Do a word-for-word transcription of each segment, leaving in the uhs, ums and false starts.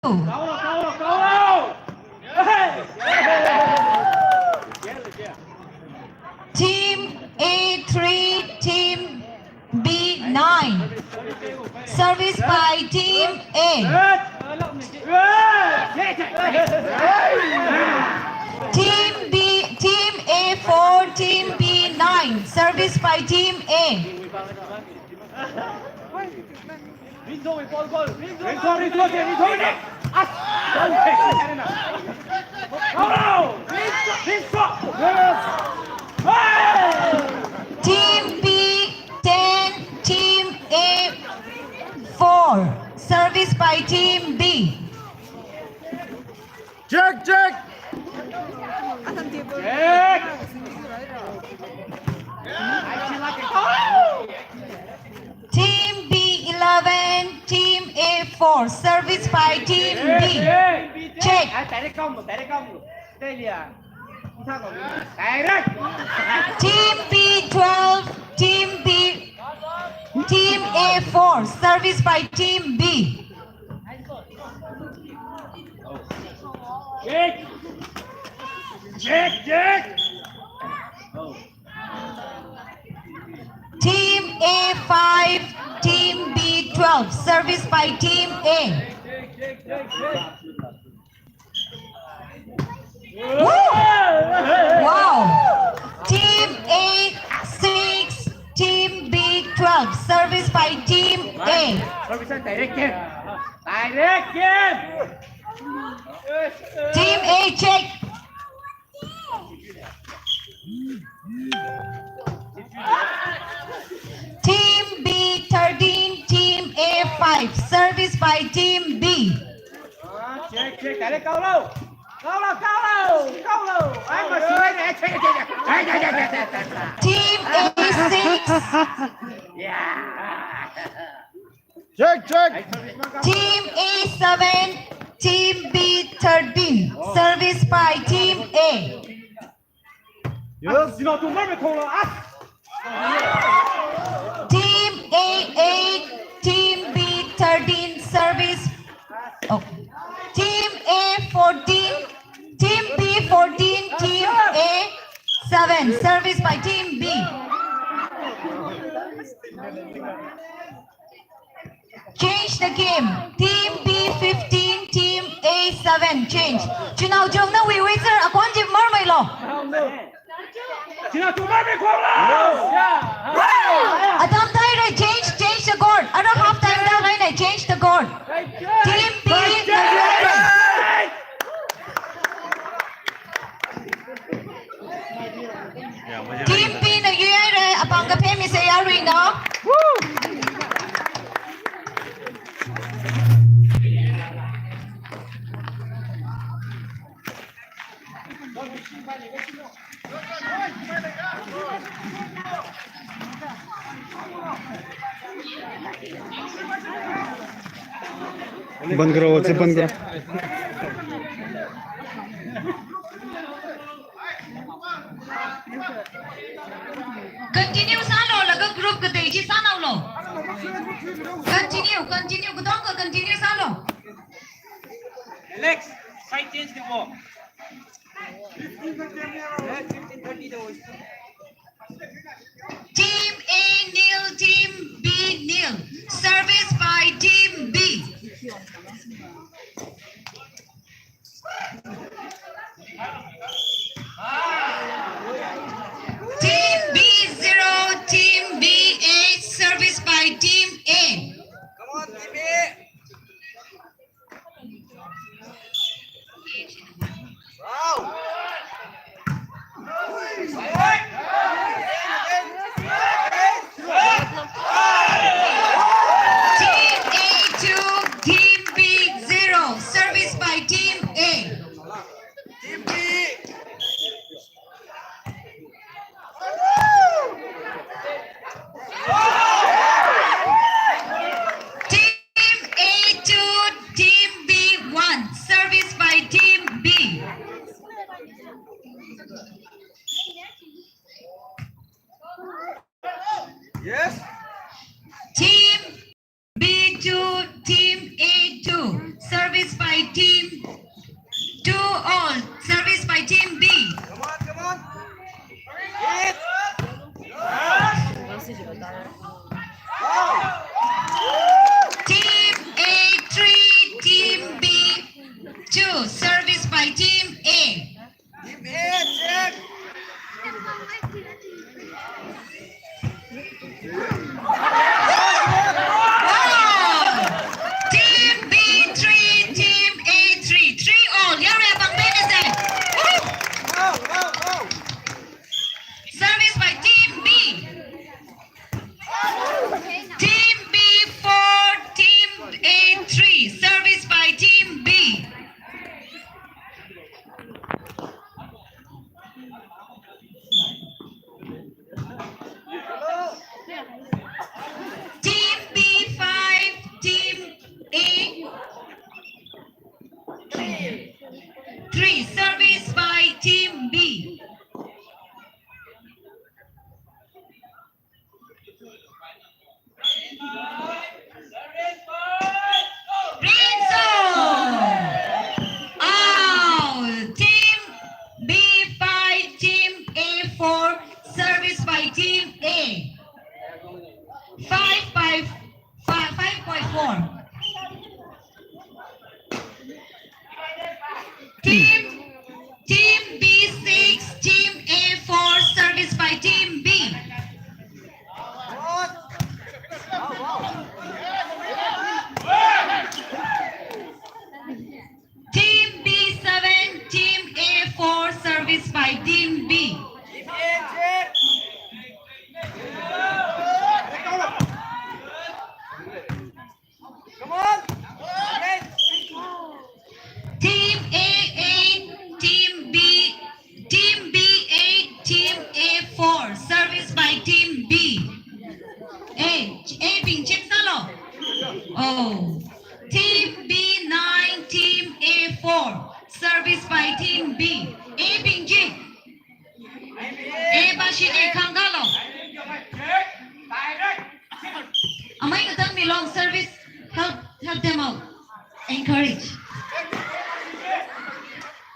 Team A three, Team B nine. Service by Team A. Team B, Team A four, Team B nine. Service by Team A. Team B ten, Team A four. Service by Team B. Check, check. Check. Team B eleven, Team A four. Service by Team B. Check. Direct. Team B twelve, Team B, Team A four. Service by Team B. Check. Check, check. Team A five, Team B twelve. Service by Team A. Woo! Wow! Team A six, Team B twelve. Service by Team A. Service direct game. Direct game. Team A check. Team B thirteen, Team A five. Service by Team B. Check, check. Direct kau lo. Kau lo, kau lo, kau lo. Ai, masih ada. Check, check, check. Check, check, check, check, check. Team A six. Yeah. Check, check. Team A seven, Team B thirteen. Service by Team A. Yes. Team A eight, Team B thirteen. Service. Oh. Team A fourteen, Team B fourteen, Team A seven. Service by Team B. Change the game. Team B fifteen, Team A seven. Change. Chinaochong nawui wizard akon jim marmai lo. Chinaochong marmai khuang lo. Atam thāhaira, change, change the court. Ara half time thāhaira, change the court. Team B, Team B na yuihaira, apāng kaphā mi sāyāluina. बंद करो, WhatsApp बंद करो। Continue sālu, laga group katei chi sānaolu. Continue, continue, katonga continue sālu. Alex, side change the ball. Team A nil, Team B nil. Service by Team B. Team B zero, Team B eight, service by Team A. Come on, Team A. Wow. Team A two, Team B zero. Service by Team A. Team B. Team A two, Team B one. Service by Team three, service by Team B. Rinso! Out! Team B five, Team A four, service by Team A. Five by five, five by four. Team, Team B six, Team A four, service by Team B. Team B seven, Team A four, service by Team B. Come on. Team A eight, Team B, Team B eight, Team A four, service by Team B. A, A bing check sālu. Oh. Team B nine, Team A four, service by Team B. A bing check. A ba shi ne khangkalo. Amai katang mi long service. Help, help them out. Encourage.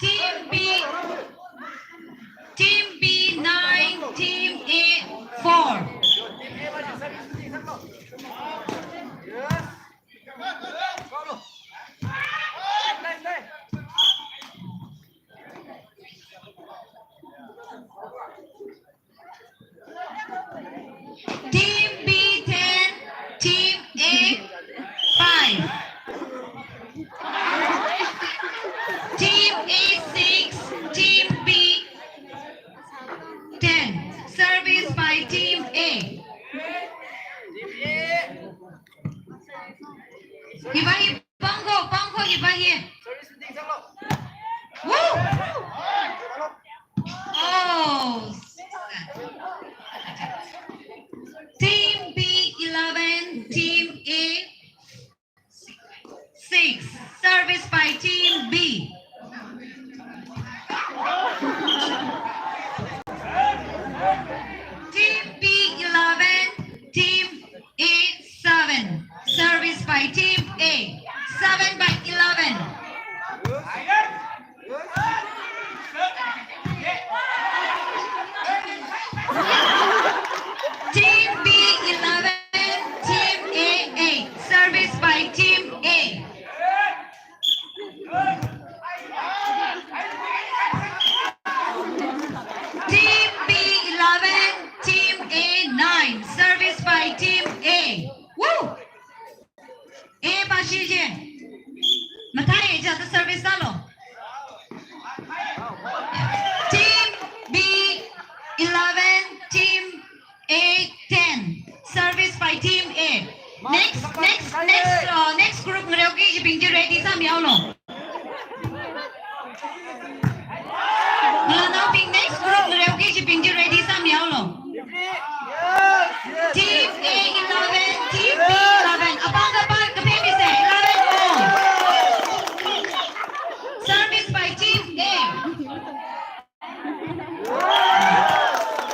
Team B, Team B nine, Team A four. Team B ten, Team A five. Team A six, Team B ten. Service by Team A. Hi ba hi, pangko, pangko hi ba hi. Woo! Oh. Team B eleven, Team A six. Service by Team B. Team B eleven, Team A seven. Service by Team A. Seven by eleven. Team B eleven, Team A eight. Service by Team A. Team B eleven, Team A nine. Service by Team A. Woo! A ba shi je. Mathai ja ta service sālu. Team B eleven, Team A ten. Service by Team A. Next, next, next, uh, next group ngareoki jibing ji ready sāmihaolu. Ngalānaobing next group ngareoki jibing ji ready sāmihaolu. Team A eleven, Team B eleven. Apam kapam kaphemisa, eleven all. Service by Team A.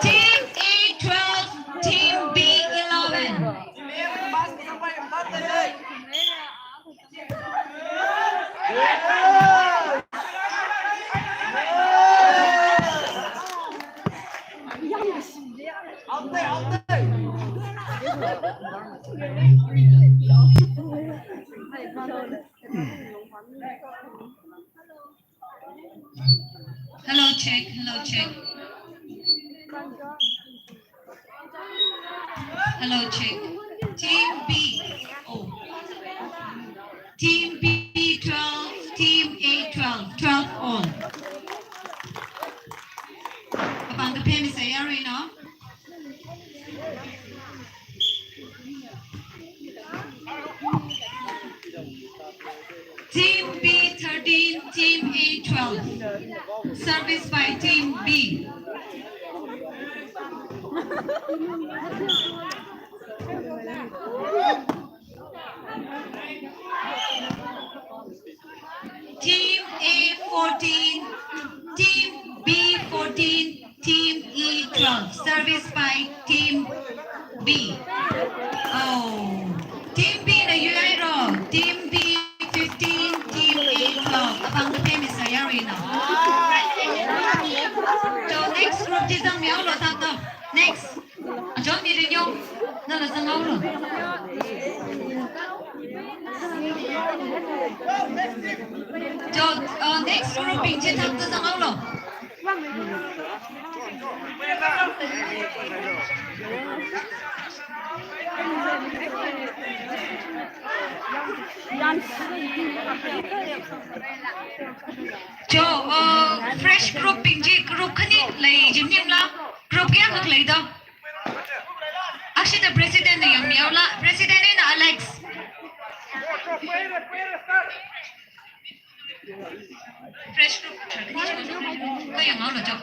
Team A twelve, Team B eleven. Hello, check, hello, check. Hello, check. Team B. Oh. Team B twelve, Team A twelve, twelve all. Apam kaphemisa yaruino. Team B thirteen, Team A twelve. Service by Team B. Team A fourteen, Team B fourteen, Team E twelve. Service by Team B. Oh, Team B na U I ro. Team B fifteen, Team A twelve. Apāng kaphā mi sāyarina. So next group chi zangmihaolu thāda. Next. John Mirinyo, nala zanghaolu. Jo, uh, next group bing chithāda zanghaolu. Jo, uh, fresh group bing chi group khani lei jimnimla, group kayākha leida. Akshita president na yangmihaola, president eina Alex. Fresh group, ko yanghaolu jo.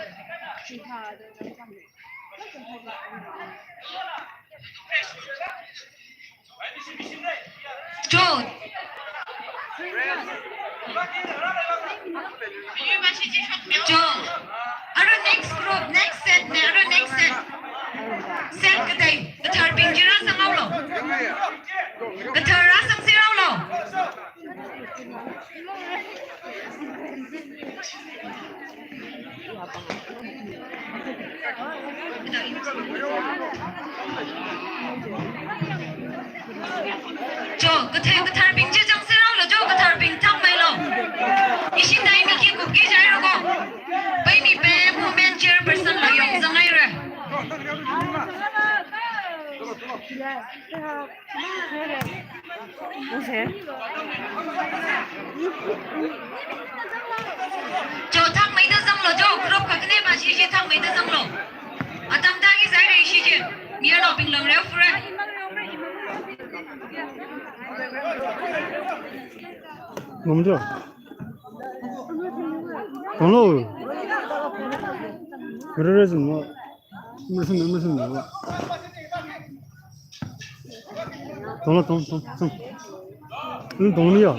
Jo. Jo. Arui next group, next set ne, arui next set. Set katei, katharbing chi rāsanghaolu. Kathar rāsangserhaolu. Jo, kathar, katharbing chi zangserhaolu, jo, katharbing thangmeilu. Ishi tai mi khi kupki jairako. Paimi pe women chairperson la yongzanghaira. Jo, thangmeida zanglu, jo, group kakhane ba shi shi thangmeida zanglu. Atam taki zaire shi je. Miyanaobing langreo fure. Ngam jo. Hello. Where is it? Missing, missing. Tong la, tong, tong, tong. Hm, tong ni ya.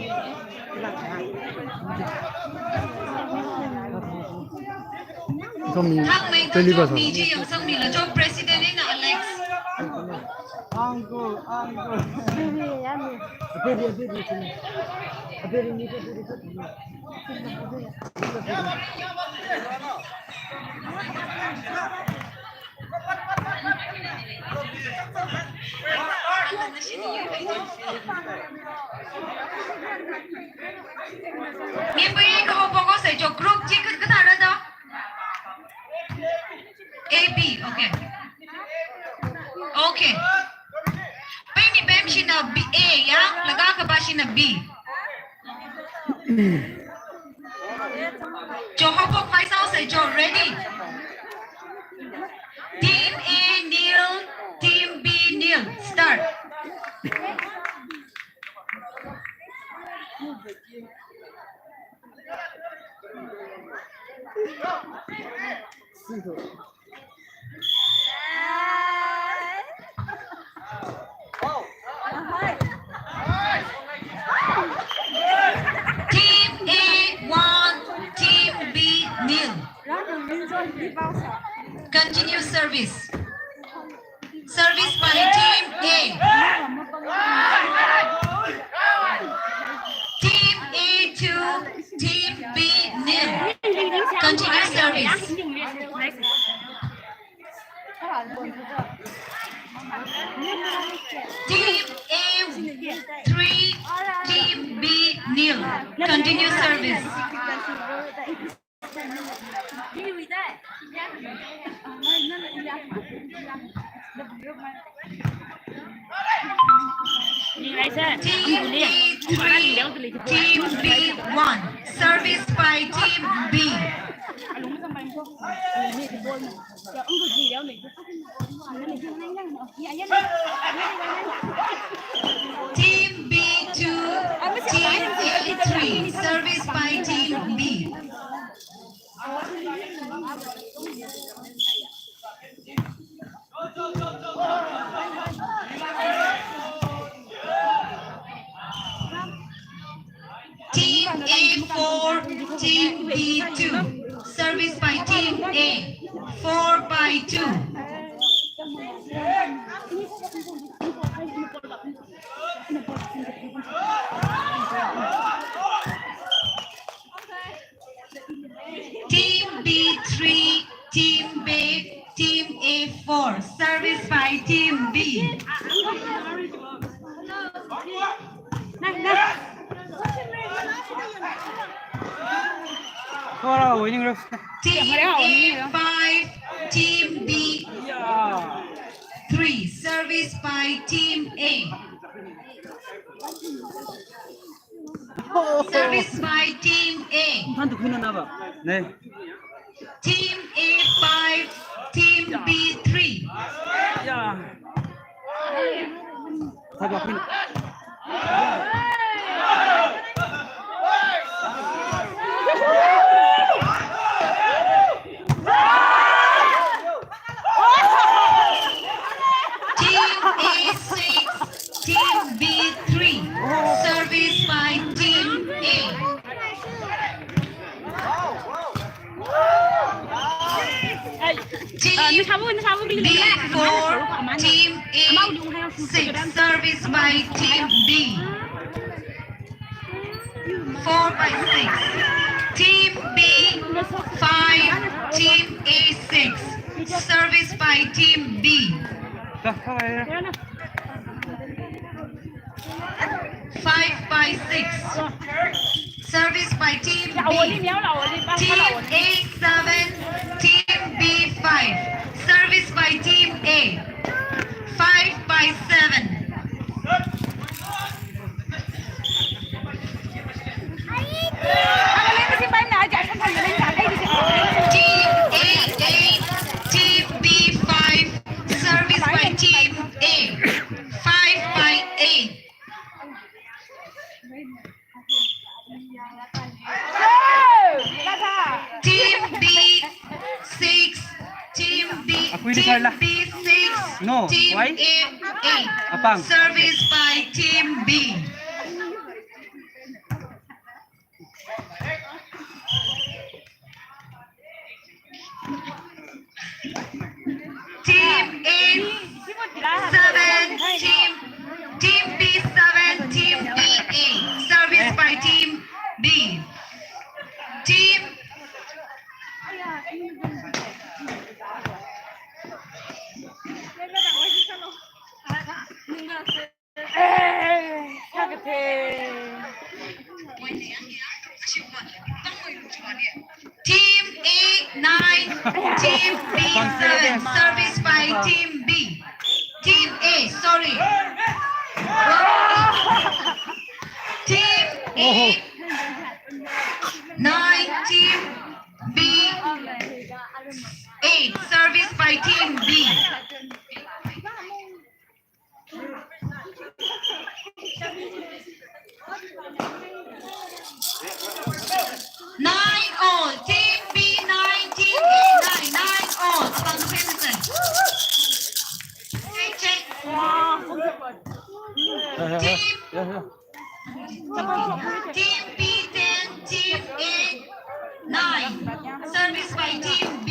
Tong ni. Thangmei tong, teli ba jo sa. Mi chi yangsangmilu jo, president eina Alex. Uncle, uncle. Mipa kaho poko sai jo, group chi kathāra da? A B, okay. Okay. Paimi pemshina B, A ya, laga kapāshina B. Jo, haophok phai sāhaosei jo, ready. Team A nil, Team B nil. Start. Team A one, Team B nil. Continue service. Service by Team A. Team A two, Team B nil. Continue service. Team A three, Team B nil. Continue service. Team A three, Team B one. Service by Team B. Team B two, Team A three. Service by Team B. Team A A four, Team B two. Service by Team A. Four by two. Team B three, Team B, Team A four. Service by Team B. Team A five, Team B three. Service by Team A. Service by Team A. Ne. Team A five, Team B three. Team A six, Team B three. Service by Team A. Team B four, Team A six. Service by Team B. Four by six. Team B five, Team A six. Service by Team B. Five by six. Service by Team B. Team A seven, Team B five. Service by Team A. Five by seven. Team A eight, Team B five. Service by Team A. Five by eight. Team B six, Team B, Team B six, Team A eight. Service by Team B. Team A seven, Team, Team B seven, Team B eight. Service by Team B. Team Team A nine, Team B seven. Service by Team B. Team A, sorry. Team A nine, Team B eight. Service by Team B. Nine all. Team B nine, Team A nine. Nine all. Apam kapheng masai. Check, check. Team, Team B ten, Team A nine. Service by Team B.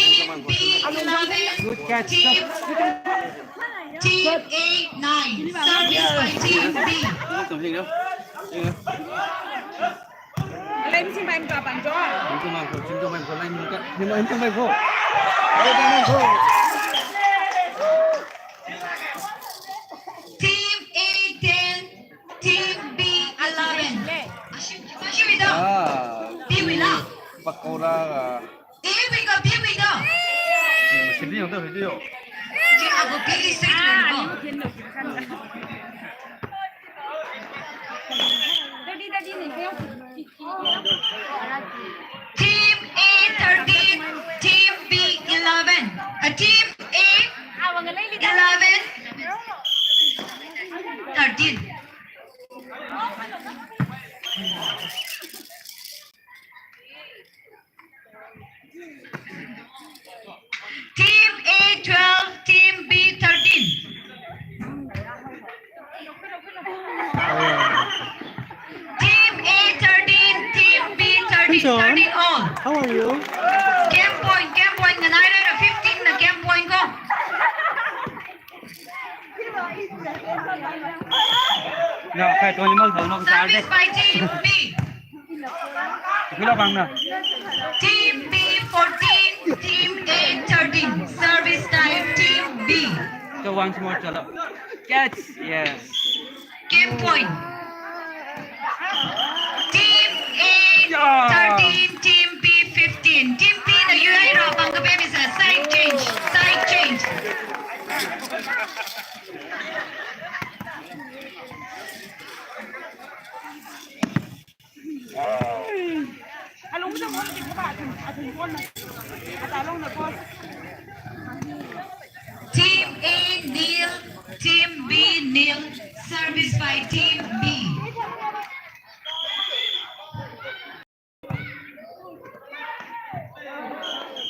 Team B eleven, Team, Team A nine. Service by Team B. Team A ten, Team B eleven. Ashu, ashu ito. Ah. B wui la. Pakora. A wui ka B wui to. Hindi yung to, hindi yung. Hindi ako B straight lang ko. Team A thirteen, Team B eleven. Uh, Team A eleven, thirteen. Team A twelve, Team B thirteen. Turning on. How are you? Game point, game point, nganai rei ra fifteen na game point ko. Ya, kai to ni mal thau nok sar de. Service by team B. Kilo bang na. Team B fourteen, team A thirteen. Service time, team B. So once more, chalo. Catch. Yes. Game point. Team A thirteen, team B fifteen. Team B na U I ra pang kape mi sa side change, side change. Team A nil, team B nil, service by team B.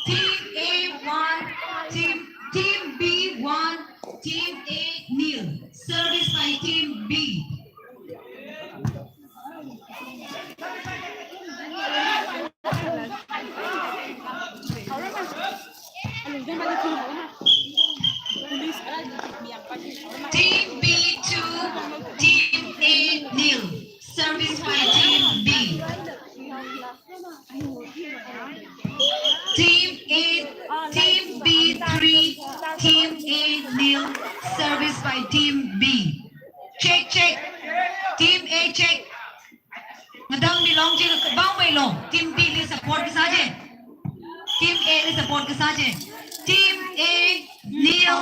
Team A one, team, team B one, team A nil, service by team B. Team B two, team A nil. Service by team B. Team A, team B three, team A nil. Service by team B. Check, check. Team A, check. Ngadang mi long jil bang mai long. Team B li support kasā je. Team A li support kasā je. Team A nil,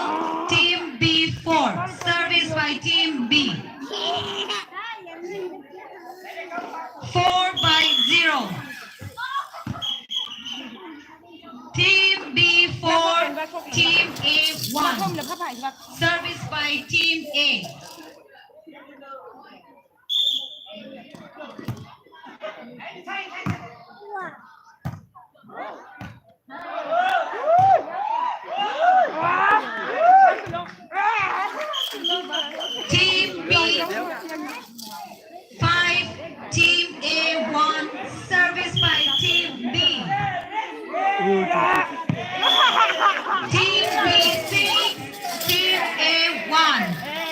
team B four. Service by team B. Four by zero. Team B four, team A one. Service by team A. Team B five, team A one, service by team B. Team B six, team A one,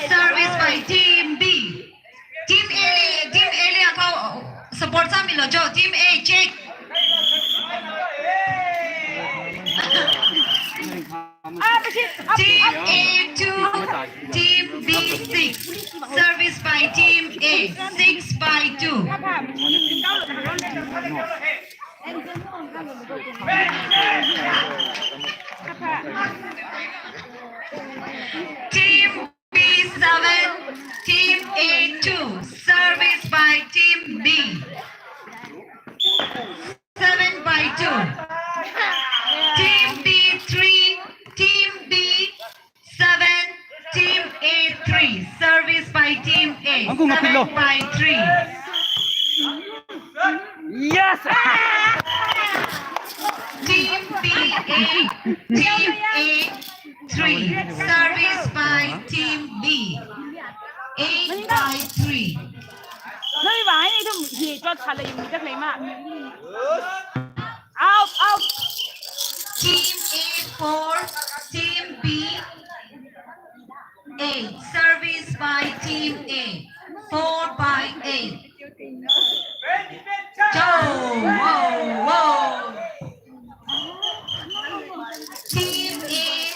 service by team B. Team A li, team A li akha support sāmilo cho. Team A, check. Team A two, team B six. Service by team A, six by two. Team B seven, team A two, service by team B. Seven by two. Team B three, team B seven, team A three, service by team A. Angku ngapilo. Seven by three. Yes! Team B A, team A three, service by team B. Eight by three. Nui vang ini tu hi jot khala yung tak lei ma. Out, out. Team A four, team B eight. Service by team A. Four by eight. Go! Whoa, whoa! Team A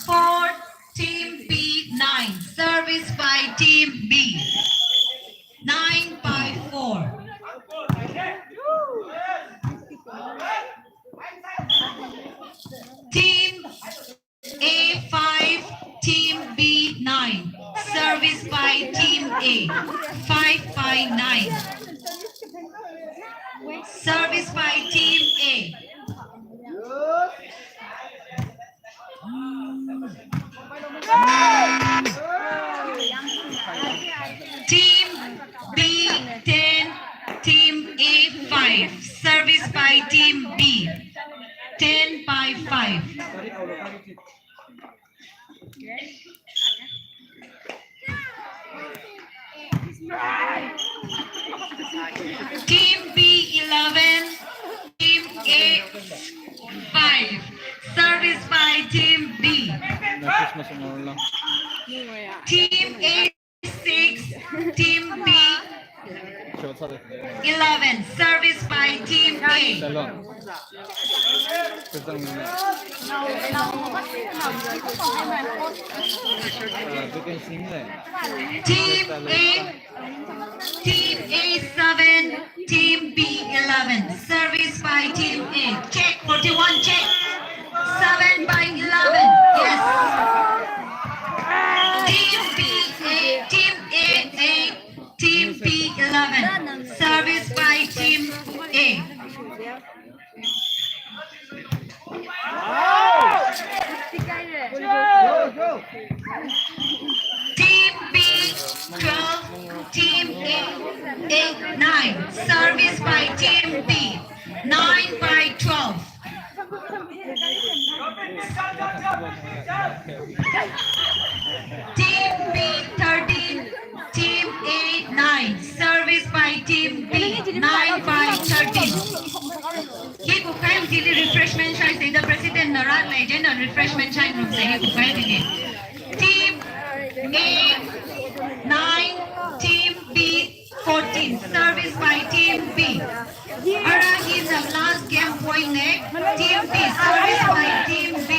four, team B nine. Service by team B. Nine by four. Team A five, team B nine. Service by team A. Five by nine. Service by team A. Team B ten, team A five. Service by team B. Ten by five. Team B eleven, Team A six, Team B eleven. Service by Team A. Team A, Team A seven, Team B eleven. Service by Team A. Check, forty-one, check. Seven by eleven. Yes. Team B eight, Team A eight, Team B eleven. Service by Team A. Team B twelve, Team A eight, nine. Service by Team B, nine by twelve. Team B thirteen, Team A nine. Service by Team B, nine by thirteen. Hi kukhai chili refreshment shai sāda, President na rālei chieina refreshment shai ngarumsa hi kukhai chili. Team A nine, Team B fourteen. Service by Team B. Ara hi the last game point ne. Team B, service by Team B.